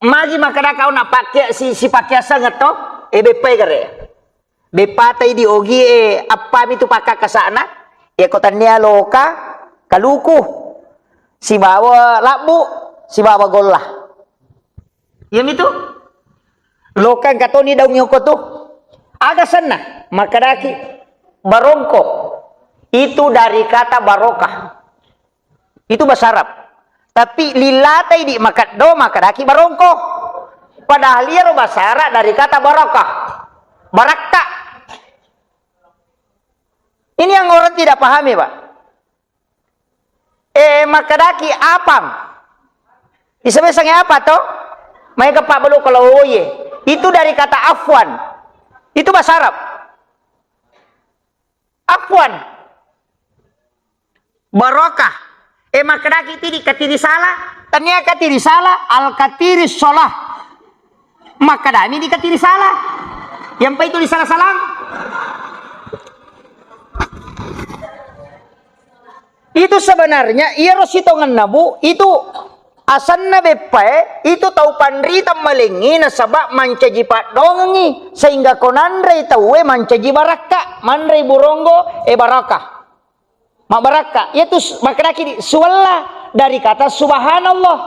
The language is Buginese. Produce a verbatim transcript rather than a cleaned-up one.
Magi makkeda kau na pakke si, si pakke aseng to? E beppai gare. Beppatai di ogi e, appami tu pakkakkasana? Iya ko tannia loka, kaluku, sibawa labbu, sibawa golla. Iya mitu? Loka engka toni daung yoko tu. Aga senna? Makkedaki barongko. Itu dari kata barokah. Itu bahasa Arab. Tapi lillatai di makeddo, makkedaki barongko. Padahal iyaro bahasa Arab dari kata barakah. Barakka. Ini yang orang tidak pahami, Pak. Eh, makkedaki apang. Isabesang apa to? Mai ke Pak Belu kalau oye. Itu dari kata afwan. Itu bahasa Arab. Afwan. Barokah. Eh, makkedaki tidi katiri salah. Tania katiri salah, al katiri sholah. Makkedami di katiri salah. Yang itu di salah-salah. Itu sebenarnya iyaro sitongenna, Bu, itu asenna beppae, itu tau panrita malengngi nasaba mancaji paddongengngi, sehingga ko nanrei tauwe mancaji barakka, manrei buronggo, e barakah. Mabbarakka. Iyatu s-, makkedaki di, suwella dari kata subhanallah.